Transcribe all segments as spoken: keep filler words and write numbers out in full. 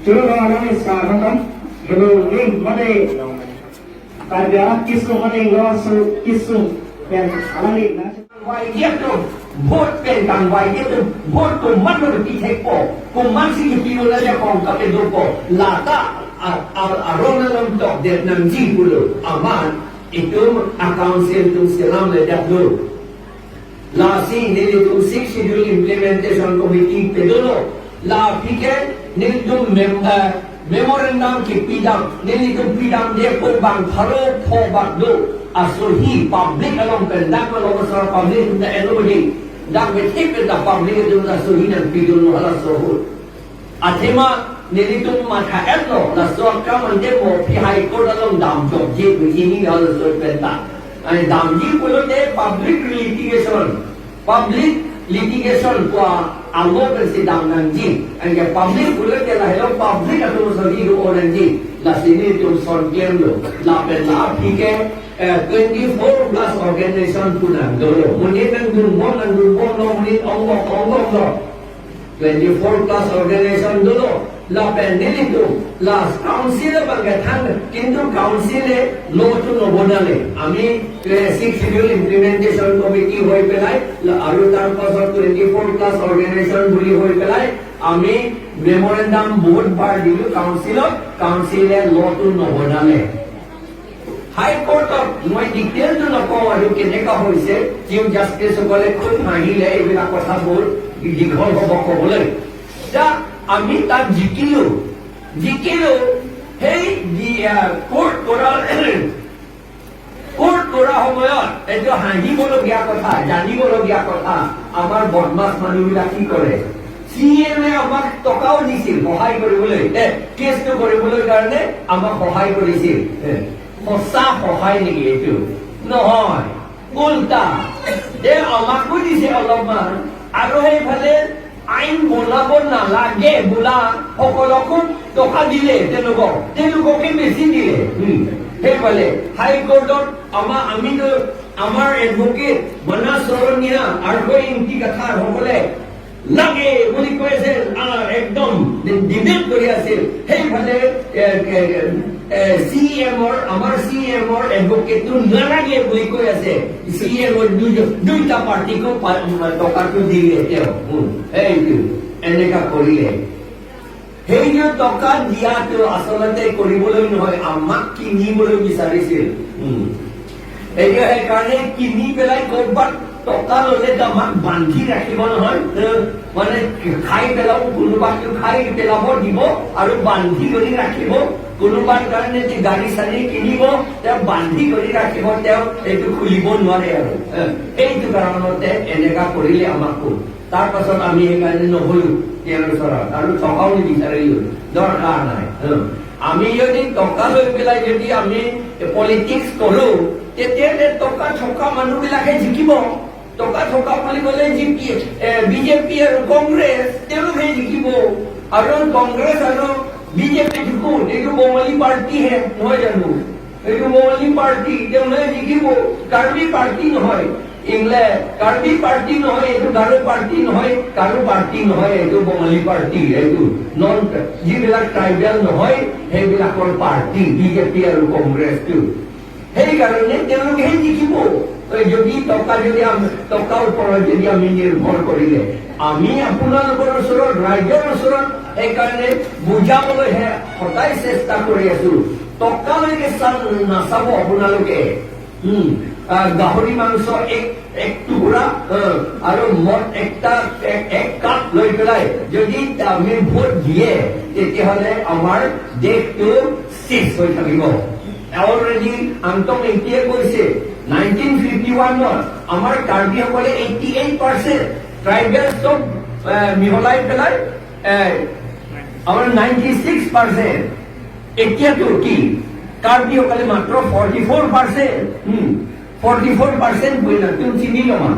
Churu alam sekarang kan, belum mati. Karena kisung mati, langsung kisung dan alami. Waikya tu vote pen kangvai ke tu vote komat lo kethekpo, komat si kipi lo le kong kape dopo, lata a, a, aron alam tokdet nangji pulo amat itum a council atum selam le dak do. Lasi nelitum Sixth Schedule Implementation Committee pedolo. La aphi ke nelitum mem-, eh, memorandum kepidam, nelitum pidamde ko bang pharo pho bak do. Asohi public along pen dak along asar public atum ta eno bodi. Dak bethek pen dak public atum ta asohi nangpidunlo halaso ahut. Athema nelitum matha-etlo, laso akam ante mo aphi High Court along damjokji pu hini halaso ahut penta. Ani damji pulote public litigation, public litigation pu alo pensi dam nangji. Anke public pulote lahelo public atum asohi do-o nangji. Lasi nelitum son klemlo. Lapen la aphi ke, eh, twenty-four plus organization pu nangdolo. Monit nangdunbom nangdunbomlo, monit ongbom ongbomlo. Twenty-four plus organization dolo, lapen nelitum, la council abang kethan, kintu council e law tu nobonale. Ami, eh, Sixth Schedule Implementation Committee hoi pelai, la aru tar pasot twenty-four plus organization buli hoi pelai, ami memorandum board bar dilu council ot, council e law tu nobonale. High Court ত মই detail টো নকওঁ আৰু কেনেকা হৈছে, Chief Justice সকলে খুব হাঁহিলে এইবিলাক কথা বহুত দীঘল হ'ব ক'বলৈ। এতিয়া আমি তাত জিকিলো, জিকিলো, সেই দি-, আহ, court কৰা, court কৰা সময়ত এইটো হাঁহিবলগীয়া কথা, জানিবলগীয়া কথা, আমাৰ বদমাছ মানুহবিলাক কি কৰে। চি এম এ আমাক টকাও দিছিল সহায় কৰিবলৈ, এ, কেছটো কৰিবলৈ কাৰণে আমাক সহায় কৰিছিল। এ, সঁচা সহায় নেকি এইটো? নহয়, উল্টা। এ, আমাকো দিছে অলপমান। আৰু সেইফালে আইন বনাব নালাগে বোলা সকলকো টকা দিলে তেওঁলোকক, তেওঁলোককে বেছি দিলে। উম, সেইফালে হাই কোৰ্টত আমাৰ, আমিতো, আমাৰ এডভোকেট মানস চৰণীয়া আৰু জয়ন্তী কাথাৰ সকলে লাগে বুলি কৈ আছে, আহ, একদম ডিবেট কৰি আছিল। সেইফালে, এ, এ, এ, চি ই এমৰ, আমাৰ চি ই এমৰ এডভোকেটটো নালাগে বুলি কৈ আছে। চি ই এমৰ দুই-, দুইটা পাৰ্টিকো পা-, টকাটো দিলে তেওঁ। উম, এইটো এনেকা কৰিলে। সেই যে টকা দিয়াটো আচলতে কৰিবলৈ নহয়, আমাক কিনিবলৈ বিচাৰিছিল। উম। এতিয়া সেইকাৰণে কিনি পেলাই ক'ৰবাত টকা ল'লে তো আমাক বান্ধি ৰাখিব নহয়। এ, মানে খাই পেলাব, কোনোবাতো খাই পেলাব দিব আৰু বান্ধি কৰি ৰাখিব। কোনোবাৰ কাৰণে যে গাড়ী চাড়ী কিনিব, তেওঁ বান্ধি কৰি ৰাখিব, তেওঁ এইটো খুলিব নোৱাৰে আৰু। এ, সেইটো কাৰণতে এনেকা কৰিলে আমাকো। তাৰ পাছত আমি সেইকাৰণে নগ'লো তেওঁৰ ওচৰত আৰু টকাও নিবিচাৰিলো, দৰকাৰ নাই। হ। আমি যদি টকা লৈ পেলাই যদি আমি পলিটিক্স কৰো, তেতিয়াহ'লে টকা থকা মানুহবিলাকে জিকিব। টকা থকা বুলি ক'লে জি পি, এ, বি জে পি আৰু কংগ্ৰেছ, তেওঁলোকে জিকিব। আৰু কংগ্ৰেছ আৰু বি জে পি দেখোন, এইটো বঙালী পাৰ্টীহে, নহয় জানো? এইটো বঙালী পাৰ্টী, তেওঁলোকে জিকিব। কাৰ্বি পাৰ্টী নহয়। ইংলে-, কাৰ্বি পাৰ্টী নহয়, এইটো গাৰো পাৰ্টী নহয়, কাৰো পাৰ্টী নহয়, এইটো বঙালী পাৰ্টী, এইটো নন, যিবিলাক ট্ৰাইবেল নহয়, সেইবিলাকৰ পাৰ্টী, বি জে পি আৰু কংগ্ৰেছটো। সেইকাৰণে তেওঁলোকেহে জিকিব। এই যদি টকা যদি আম-, টকাৰ ওপৰত যদি আমি নিৰ্ভৰ কৰিলে, আমি আপোনালোকৰ ওচৰত, ৰাইজৰ ওচৰত সেইকাৰণে বুজাবলৈহে সদায় চেষ্টা কৰি আছো। টকালৈকে চাল নাচাব আপোনালোকে। উম, আহ, গাহৰি মাংস এক, এক টুকুৰা, আহ, আৰু মদ একটা, এক, এক কাপ লৈ পেলাই যদি আমি ভোট দিয়ে, তেতিয়াহ'লে আমাৰ দেশটো শেষ হৈ থাকিব। Already আন্তম এতিয়াই কৈছে, নাইনটিন ফিফটি ওৱানত আমাৰ কাৰ্বিসকলে এইটি এইট পাৰ্চেণ্ট ট্ৰাইবেল চব, আহ, মিহলাই পেলাই, আহ, আমাৰ নাইণ্টি ছিক্স পাৰ্চেণ্ট। এতিয়াতো কি? কাৰ্বি অকলে মাত্ৰ ফৰ্টি ফ'ৰ পাৰ্চেণ্ট। হুম, ফৰ্টি ফ'ৰ পাৰ্চেণ্ট বুলি নাম তুমি চিনি লমা।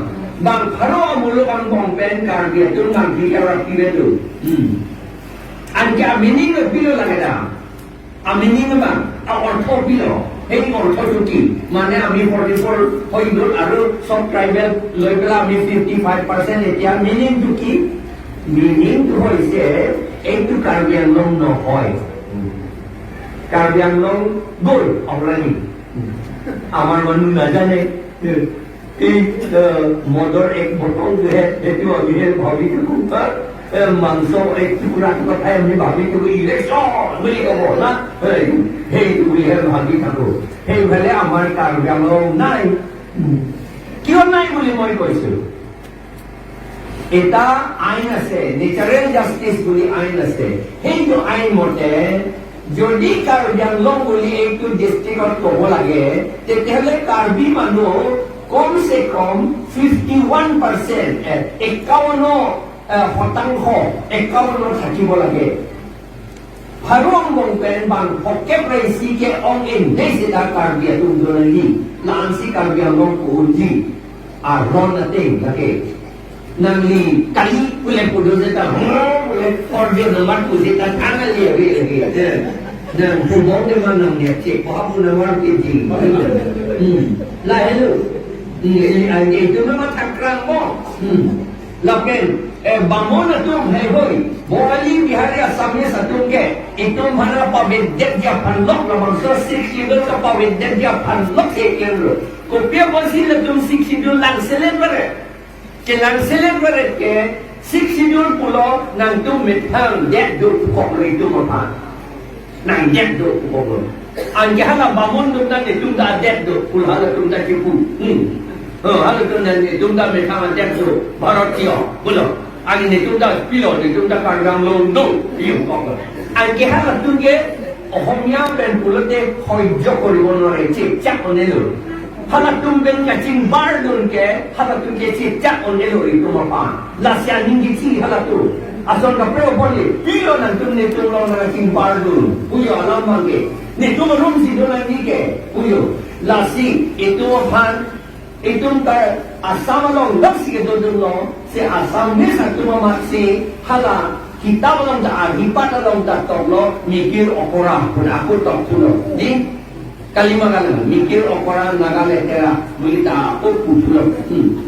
বাং ফাৰো আমুলক আং বং পেন কাৰ্বি এটো নাম কি আৰু কি বেটো। হুম। আনকে আমিনিং পিলো লাগে দা। আমিনিং বা, আ, অৰ্থ পিলো। সেই অৰ্থটো কি? মানে আমি ফৰ্টি ফ'ৰ হৈ গ'ল আৰু চব ট্ৰাইবেল লৈ পেলাই আমি ফিফটি ফাইভ পাৰ্চেণ্ট। এতিয়া মিনিংটো কি? মিনিংটো হৈছে এইটো কাৰ্বি আংলং নহয়। কাৰ্বি আংলং গ'ল already। আমাৰ মানুহ নাজানে। এই, আহ, মদৰ এক বটল যে, সেইটো আমিহে ভাবি থাকো, হা? এ, মাংস এক টুকুৰা কথাই আমি ভাবি থাকো, ইলেকশ্যন বুলি ক'ব না? এই, সেইটো বুলিহে ভাবি থাকো। সেইফালে আমাৰ কাৰ্বি আংলং নাই। উম। কিয় নাই বুলি মই কৈছো? এটা আইন আছে, নেচাৰেল জাষ্টিচ বুলি আইন আছে। সেইটো আইন মতে যদি কাৰ্বি আংলং বুলি এইটো ডিষ্ট্ৰিক্টত ক'ব লাগে, তেতিয়াহ'লে কাৰ্বি মানুহ কমচে কম ফিফটি ওৱান পাৰ্চেণ্ট, এ, একাৱন্ন, এ, শতাংশ, একাৱন্ন থাকিব লাগে। ফাৰো angbong pen bang hokep resi ke-ong indai seta Karbi atum do nangji. La-ansi Karbi Anglong ko-unji. Aron ateng lake. Nangli kali pule pudo seta, hmm, pule order number pu seta thangal ye ave lake. Nang pubong de man nang ne cek, ko hapu number ke ji. Hmm. La hello. Hmm, ini, ini itu nama takram mo. Hmm. Lapen, eh, Bamon atum hei hoi, Bongali, Bihari, Assamese atum ke, itum aphan pavedetji aphan lok labangso Sixth Schedule ke pavedetji aphan lok se kelo. Kopi apotsi latum Sixth Schedule langselet beret. Ke langselet beret ke, Sixth Schedule pulo nangtum methang det do kok le itum aphan. Nangdet do pu kok lo. Anke hala Bamon atum ta netum ta adet do, pulo halatum ta kipu. Hmm. Oh, halatum ta netum ta methang adet do, Bharatiya, pulo. Anke netum ta pilo, netum ta Karbi Anglong do, pu kok lo. Anke halatum ke Ohomia pen pulote hoijo koribo nore, chekchak onelo. Halatum pen kachingbar dun ke, halatum ke chekchak onelo itum aphan. Lasi aning kichi halatum. Ason kaprek apot le, pilo nangtum netum along nangkachingbar dun. Puyo alam abang ke. Netum arum si do nangji ke. Puyo. Lasi itum aphan, itum ta Assam along dak si kedodunlo. Si Assamese atum amat si hala kitab along ta, Agripath along ta toklo, mikir okora, pun aku tok pulo. Di? Kalima kalang, mikir okora Naga letera, muli ta ako pupulo. Hmm.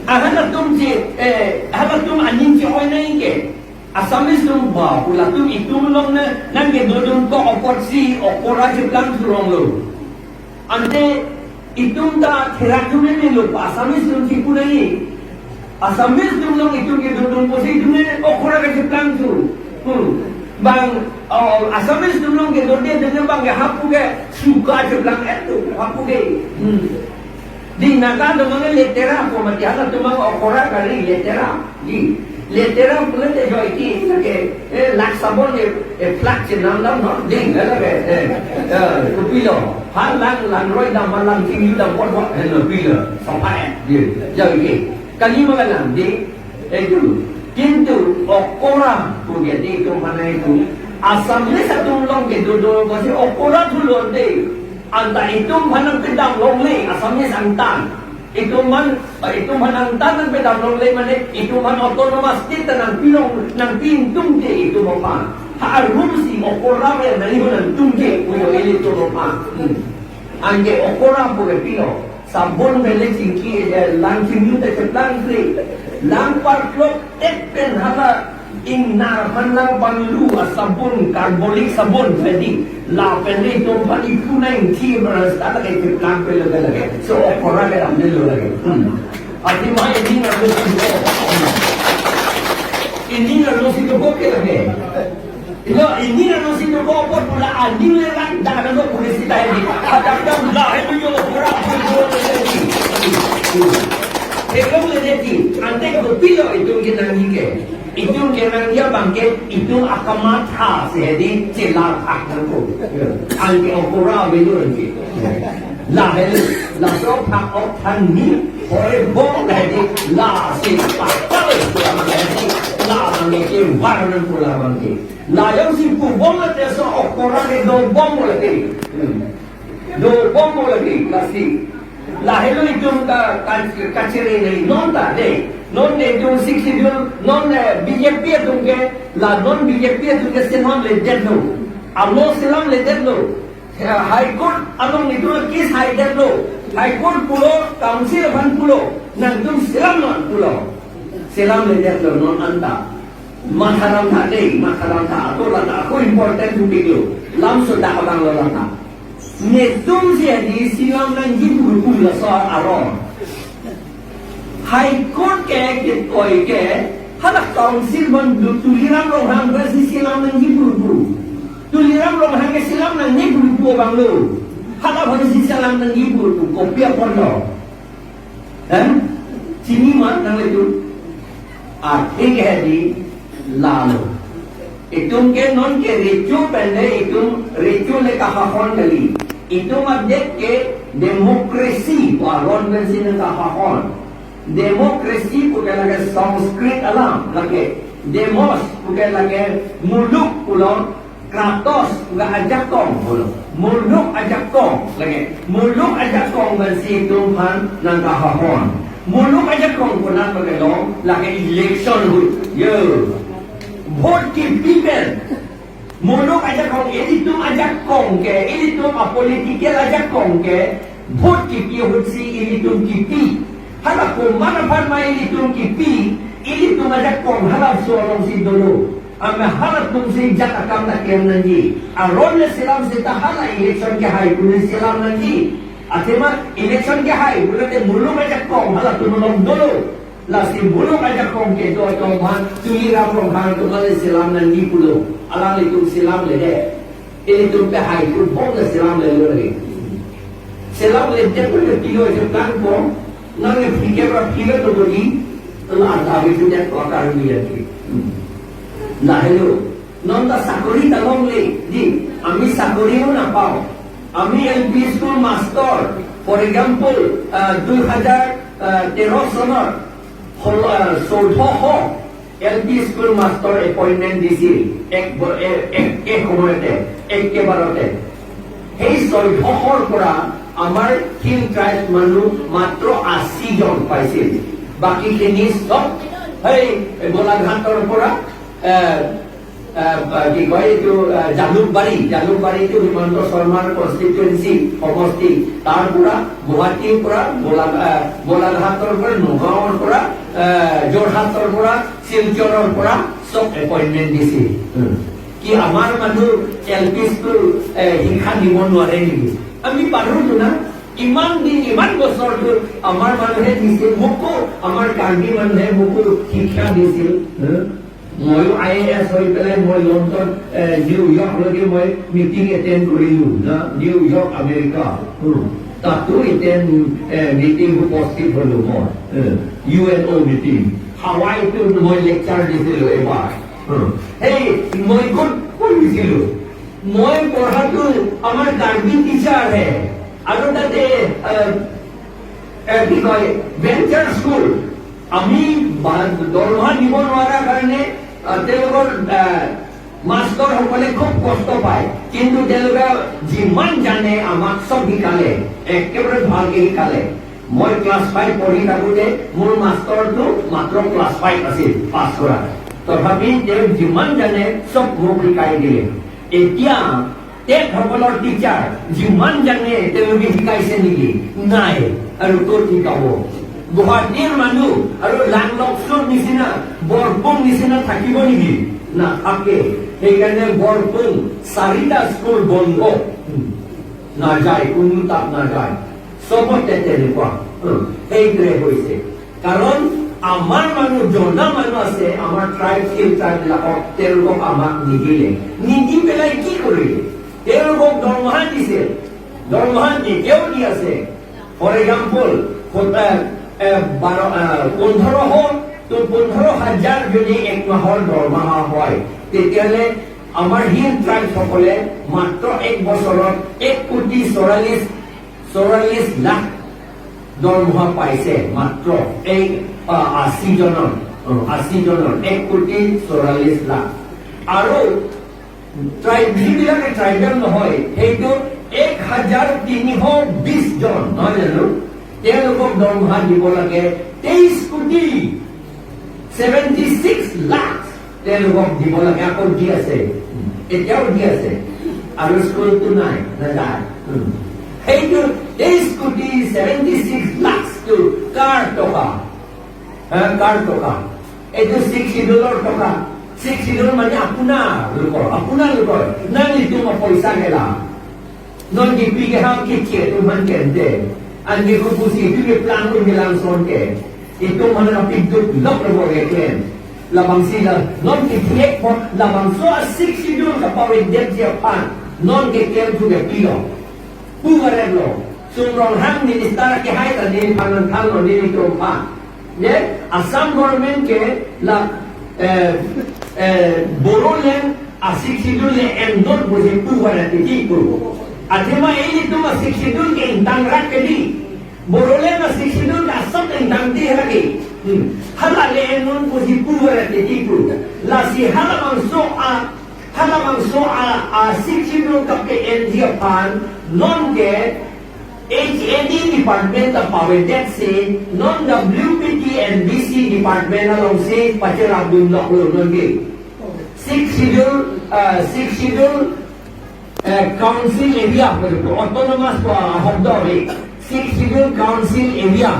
Ah, halatum si, eh, halatum aning si oi nai ke. Assamese atum ba, pu latum itum along na, nangkedodun kok apotsi, okora cheplang thurong lo. Ante, itum ta therak thume melo, Assamese atum si pu nai. Assamese atum along itum kedodun apotsi itum ne okora kacheplang thu. Hmm. Bang, oh, Assamese atum along kedode dene bang ke hapu ke suka cheplang et tu, hapu ke. Hmm. Di Naga atum along letera pu mati halatum along okora kali letera. Di letera pulote joiki ke, eh, lak sabon e, eh, plak chenam dam no. Di lala ke, eh, eh, kopilo. Ha lang lang roi dam lang chingyu dam pot pot, eh, no pilo. Sopa et. Di joiki. Kalima kalang di, eh, dulu. Kintu okora pu ke di itum aphan itu. Assamese atum along kedodo apotsi okora thu londe. Anta itum aphan nangpedam longle, Assamese angtan. Itum aphan, itum aphan angtan nangpedam longle mane, itum aphan autonomous state ta nangpilong, nangpi ingtungte itum aphan. Ha arum si okora ave nangji ho nangtungte, puyo ili itum aphan. Hmm. Anke okora pu ke pilo. Sabon pen le chingki, eh, lang chingyu ta cheplang kre. Lang parklok et pen hala ingnar aphan lang panglu asabon, carbolic sabon, jadi. Lapen le itum aphan ipu nang thi maras ta lake cheplang pe lake lake. So, okora kedam le lo lake. Hmm. Athema ini nang lo si ko. Ini nang lo si ko ke lake. Ino, ini nang si tu ko apot pu la aning le lang, dak nang ko polisi ta hedi. Adak dam la hedi yo pura pura pura hedi. Hello le hedi. Ante kopilo itum kenangji ke. Itum kenangji abang ke, itum akamatha si hedi, chelar ak nangkok. Anke okora avelo anke. La hedi, laso phak ok than ni, hoi bong hedi, lasi pak. Hedi, la abang ke, war nang pula abang ke. Layang si pubom late so okora ke dobom late. Hmm. Dobom late, lasi. Lahelo itum ka, ka, kachere nei non ta de. Non de itum Sixth Schedule, non de B J P atum ke, la non B J P atum ke selam ledetlo. Amo selam ledetlo. High Court along itum case haidetlo. High Court pulo, council aphan pulo. Nangtum selam non pulo. Selam ledetlo non anta. Matha damtha dei, matha damtha atur lata ako important topik lo. Lamso dak abang lo lata. Netum si adi selam nangji puru puru laso aron. High Court ke, ke koi ke, hala council abang do Tuliram Ronghang abang si selam nangji puru puru. Tuliram Ronghang ke selam nangji puru puru abang lo. Hala abang si selam nangji puru puru. Kopi apot lo. Eh? Chini ma nanglitum? Athe ke hedi lalo. Itum ke non ke recho pen le itum recho le kahahon kali. Itum adet ke democracy pu aron pensi nangkahahon. Democracy pu ke lake Sanskrit alam lake. Demos pu ke lake muluk pulo, kratos pu ke ajakong pulo. Muluk ajakong lake. Muluk ajakong pensi itum aphan nangkahahon. Muluk ajakong konat lake lo, lake election ahut. Yo. Vote kipi pen. Muluk ajakong, ilitum ajakong ke, ilitum apolitical ajakong ke, vote kipi ahut si ilitum kipi. Hala komat aphan ma ilitum kipi, ilitum ajakong halaso along si dolo. Ame halatum si jat akam ta klem nangji. Aron le selam seta hala election kehai pu le selam nangji. Athema election kehai pulote muluk ajakong halatum along dolo. Lasi muluk ajakong kedo atum aphan, Tuliram Ronghang atum aphan le selam nangji pulo. Alanglitum selam ledet. Ilitum pe hai pun bom le selam lelo lagi. Selam ledet pun le pilo aja plan ko. Nang ye phike pra phike to bodi. Telah tabi tu det ko akar mi lagi. Lahelo. Non ta sakori ta longle, di, ami sakoriও নাপাওঁ. আমি L P school master, for example, আহ, দুই হাজাৰ তেৰ চনত ষোল্ল, আহ, চৈধ্যশ L P school master appointment দিছিল এক ব-, এ-, এক, এক সময়তে, একেবাৰতে। সেই চৈধ্যশৰ পৰা আমাৰ হিল ট্ৰাইব মানুহ মাত্ৰ আশী জন পাইছিল। বাকীখিনি চব সেই গোলাঘাটৰ পৰা, আহ, আহ, আহ, কি কয় এইটো, আহ, জালুকবাৰী, জালুকবাৰীটো হিমন্ত শৰ্মাৰ কনষ্টিটুৱেঞ্চি, সমষ্টি, তাৰ পৰা, গুৱাহাটীৰ পৰা, গোলা-, আহ, গোলাঘাটৰ পৰা, নগাঁৱৰ পৰা, আহ, যোৰহাটৰ পৰা, শিলচৰৰ পৰা চব এপইণ্টমেণ্ট দিছিল। উম। কি আমাৰ মানুহ এল পি স্কুল, এ, শিক্ষা দিব নোৱাৰে নেকি? আমি পাৰোতো না? ইমান দিন, ইমান বছৰতো আমাৰ মানুহে দিছিল, মোকো আমাৰ কাৰ্বি মানুহে মোকো শিক্ষা দিছিল। উম। ময়ো আই এ এছ হৈ পেলাই মই লণ্ডন, এ, নিউয়ৰ্কলৈকে মই মিটিং এটেণ্ড কৰিলো না, নিউয়ৰ্ক, আমেৰিকা। উম। তাতো এটেণ্ড, এ, মিটিং উপস্থিত হলো মই। এ, ইউ এন অ' মিটিং। হাৱাইতো মই লেকচাৰ দিছিলো এবাৰ। উম। সেই মই ক'ত পঢ়িছিলো? মই পঢ়াতো আমাৰ কাৰ্বি টিচাৰহে। আৰু তাতে, এ, এ, কি কয়, ভেঞ্চাৰ স্কুল। আমি বা-, দৰমহা দিব নোৱাৰাৰ কাৰণে, আহ, তেওঁলোকৰ, আহ, মাষ্টৰসকলে খুব কষ্ট পায়। কিন্তু তেওঁলোকে যিমান জানে আমাক চব শিকালে, একেবাৰে ভালকে শিকালে। মই ক্লাছ ফাইভ পঢ়ি থাকোঁতে মোৰ মাষ্টৰটো মাত্ৰ ক্লাছ ফাইভ আছিল পাছ কৰা। তথাপি তেওঁ যিমান জানে চব মোক শিকাই দিলে। এতিয়া টেটসকলৰ টিচাৰ যিমান জানে তেওঁলোকে শিকাইছে নেকি? নাই। আৰু ক'ত শিকাব? গুৱাহাটীৰ মানুহ আৰু লাংলকচৰ নিচিনা, বৰপুং নিচিনা থাকিব নেকি? নাথাকে। সেইকাৰণে বৰপুং চাৰিটা স্কুল বন্ধ। নাযায়, কোনো তাত নাযায়। চবতে তেনেকুৱা। উম, সেইটোৱে হৈছে। কাৰণ আমাৰ মানুহ, জনা মানুহ আছে, আমাৰ ট্ৰাইব, হিল ট্ৰাইববিলাকক, তেওঁলোকক আমাক নিদিলে। নিদি পেলাই কি কৰিলে? তেওঁলোকক দৰমহা দিছে, দৰমহা এতিয়াও দি আছে। ফৰ এক্সাম্পল, বাৰ, আহ, পোন্ধৰশ, তো পোন্ধৰ হাজাৰ যদি এক মাহৰ দৰমহা হয়, তেতিয়াহ'লে আমাৰ হিল ট্ৰাইবসকলে মাত্ৰ এক বছৰত এক কোটি চৌৰাল্লিছ, চৌৰাল্লিছ লাখ দৰমহা পাইছে মাত্ৰ এই, আহ, আশী জনৰ, আহ, আশী জনৰ এক কোটি চৌৰাল্লিছ লাখ। আৰু ট্ৰাইব, যিবিলাকে ট্ৰাইবেল নহয়, সেইটো এক হাজাৰ তিনিশ বিশ জন, নহয় জানো? তেওঁলোকক দৰমহা দিব লাগে তেইছ কোটি ছেভেণ্টি ছিক্স লাখ। তেওঁলোকক দিব লাগে, আকৌ দি আছে, এতিয়াও দি আছে। আৰু স্কুলটো নাই, নাযায়। উম। সেইটো তেইছ কোটি ছেভেণ্টি ছিক্স লাখটো কাৰ টকা? হা, কাৰ টকা? এইটো ছিক্স শ্বিডিউলৰ টকা। ছিক্স শ্বিডিউল মানে আপোনালোকৰ, আপোনালোকৰ। Nang itum aphoisa ke la. Non kipi kehang kiche atum aphan kente. Anke kopusi itum keplang un kelang ason ke, itum aphan kapiduk lok lo ke klem. Labangsi la non kithek po, labangso a-xiv schedule kapavedetji aphan non ke klem thu ke pilo. Pu varet lo. Sum Ronghang minister kehai ta neliphan nangthanlo, nelitum aphan. Ne, Assam government ke la, eh, eh, Bodoland a-xiv schedule le-en non pusi pu varet titi pu. Athema ilitum a-xiv schedule ke ingtang rak ke di. Bodoland a-xiv schedule ke asap ingtang ti hala ke. Hmm. Hala le-en non pusi pu varet titi pu. Lasi halabangso a, halabangso a, a-xiv schedule kape-enji aphan non ke H A D department ta pavedetsi, non W P T and B C department alongsi pacherapdun lok lo non ke. Sixth schedule, uh, sixth schedule, uh, council area, autonomous, uh, hobdo re. Sixth schedule council area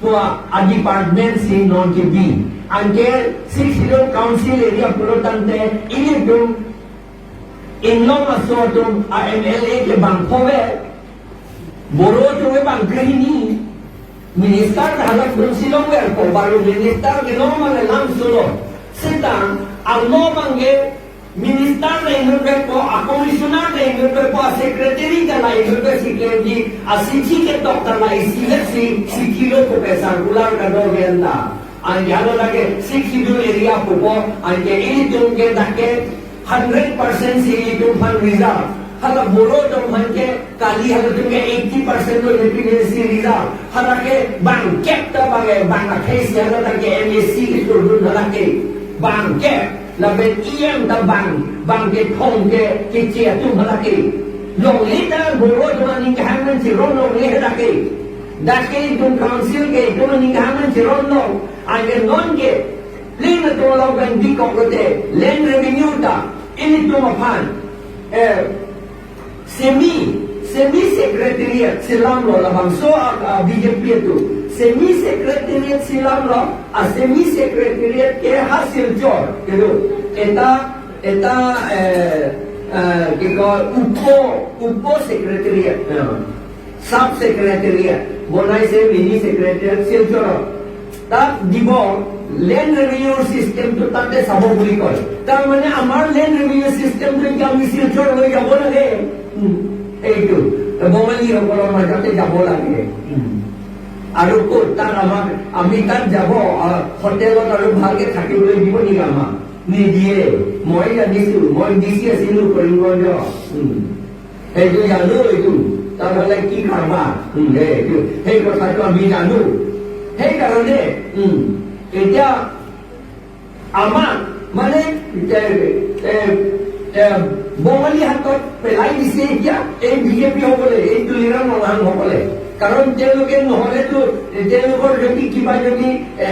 pu a-department si non kebi. Anke sixth schedule council area pulo tangte ilitum inglong aso atum a-M L A ke bang pho ve. Boro atum ke bang krehini. Minister halakdun si longver ko, baru minister ke long abang lam sulo. Seta alo abang ke minister le inut ve ko, a-commissioner le inut ve ko, a-secretary ta la inut ve si klem di, a-C G ketok ta la isi le si, si kilo ko pe circular kedo genta. Anke hala dak ke sixth schedule area pupo, anke ilitum ke dak ke hundred percent si ilitum aphan reserve. Hala Boro atum aphan ke kali halatum ke eighty percent lo N P P N C reserve. Hala ke bang kep ta bang, eh, bang akhei si hala dak ke M A C kethurdun hala ke. Bang kep, lapen E M ta bang, bang kethom ke, keche atum hala ke. Longle ta Boro atum aning kehang nangchiron longle hala ke. Dak ke itum council ke itum aning kehang nangchiron long. Anke non ke, pleng atum along kan bikok lote, land revenue ta ilitum aphan, eh, semi, semi secretariat si lamlo labangso a, a, B J P atum. Semi secretariat si lamlo, a-semi secretariat ke ha Silchar kedo. Eta, eta, eh, eh, ki koi upo, upo secretariat. Ya. Sub secretariat, bonai se mini secretariat Silchar. Tatt dibo land revenue system to tatte sabo buli koi. Tar mane amar land revenue system to ki ami Silchar loi jabo lage. Hmm. Eitu. To Bongali hokolor majate jabo lage. Hmm. Aru kot tar amar, ami tatt jabo, ah, hotelot aru bhalke thakibole dibo ni ama? Nidiye. Moi janisu, moi D C asilu Karimganj. Hmm. সেইটো জানো, এইটো তাৰ মানে কি কাৰবাৰ। উম, সেইটো, সেই কথাটো আমি জানো। সেইকাৰণে, উম, এতিয়া আমাক মানে, এ, এ, এ, বঙালী হাতত পেলাই দিছে এতিয়া এই বিজেপি সকলে, এই তুলিৰাম ৰংহাং সকলে। কাৰণ তেওঁলোকে নহলেতো, তেওঁলোকৰ যদি কিবা যদি, এ,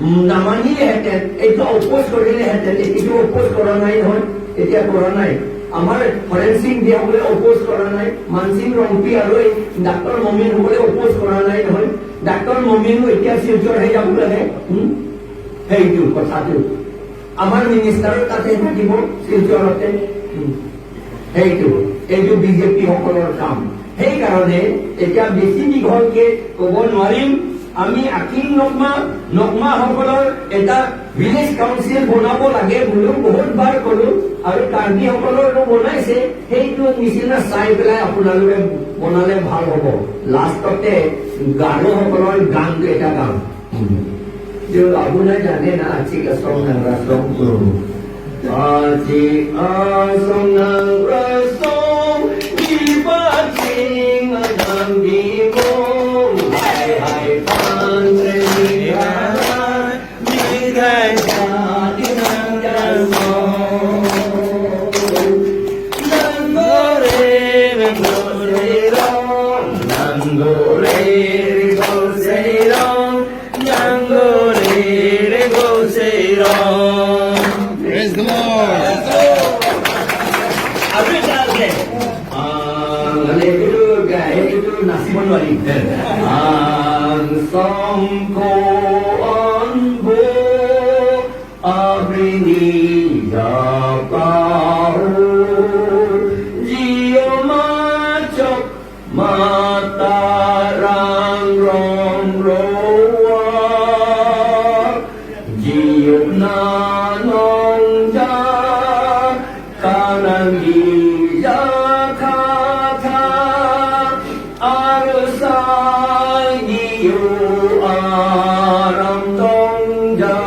উম, নামানিলেহেঁতেন, এইটো অপোজ কৰিলেহেঁতেন, এইটো অপোজ কৰা নাই নহয়, এতিয়া কৰা নাই। আমাৰ হৰেণ সিং বিয়া বোলে অপোজ কৰা নাই, মানসিং ৰংপি আৰু এই ডাক্তৰ মমিন বোলে অপোজ কৰা নাই নহয়। ডাক্তৰ মমিনো এতিয়া শিলচৰহে যাব লাগে। হুম? সেইটো কথাটো। আমাৰ মিনিষ্টাৰো তাতে থাকিব, শিলচৰতে। হুম। সেইটো, এইটো বিজেপি সকলৰ কাম। সেইকাৰণে এতিয়া বেছি দীঘলকে ক'ব নোৱাৰিম। আমি আকিং নকমা, নকমা সকলৰ এটা ভিলেজ কাউন্সিল বনাব লাগে বুলিও বহুত বাৰ ক'লো, আৰু কাৰ্বি সকলৰো বনাইছে। সেইটো নিচিনা চাই পেলাই আপোনালোকে বনালে ভাল হ'ব। লাষ্টতে গাৰোসকলৰ গানটো এটা গাম। Yo, abuna jane na, achik asong nangrasong. Achik asong nangrasong, di paching anam di mo, hai hai pan re di hai hai, di hai hai di nangrasong. Angsong ko-an bo abrini japahor, jio machok matarang rong rowa, jio nanong ja kanangji jakhatha, arsa jio aram dong ja.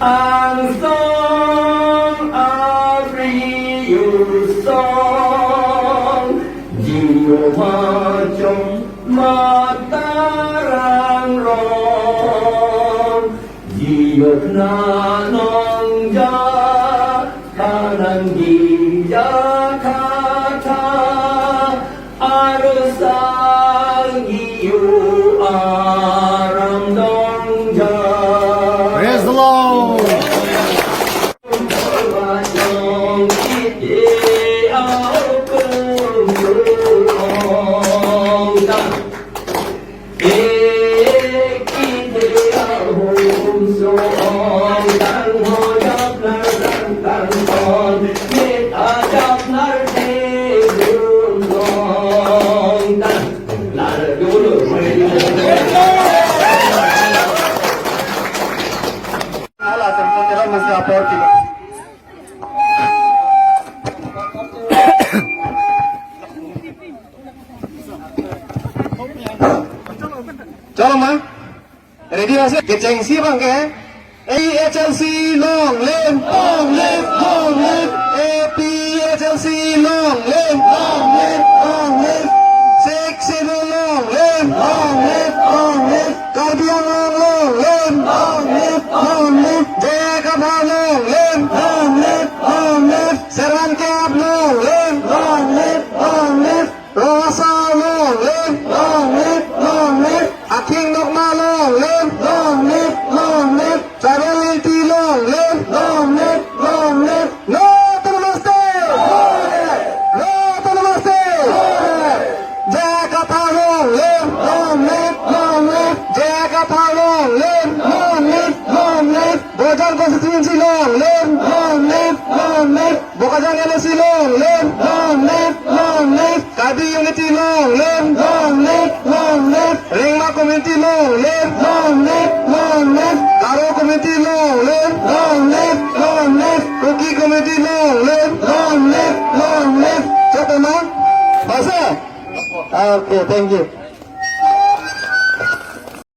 Angsong abri usong, jio machok matarang rong, jio nanong ja kanangji jakhatha, arsa jio aram dong ja. Praise the Lord. Chalo ma. Ready ase? Kechengsi abang ke. A P H L C long live, long live, long live. A P H L C long live, long live, long live. Sixth Schedule long live, long live, long live. Karbi Anglong long live, long live, long live. J I Kathar long live, long live, long live. Seran Kep long live, long live, long live. Rong Asar long live, long live, long live. Akhing Nokma long live, long live, long live. Tribal Unity long live, long live, long live. No Autonomous State! No Autonomous State! J I Kathar long live, long live, long live. J I Kathar long live, long live, long live. Bokajan constituency long live, long live, long live. Bokajan L A C long live, long live, long live. Karbi Unity long live, long live, long live. Rengma Community long live, long live, long live. Garo Community long live, long live, long live. Kuki Community long live, long live, long live. Chot ma? Basa? Okay, thank you.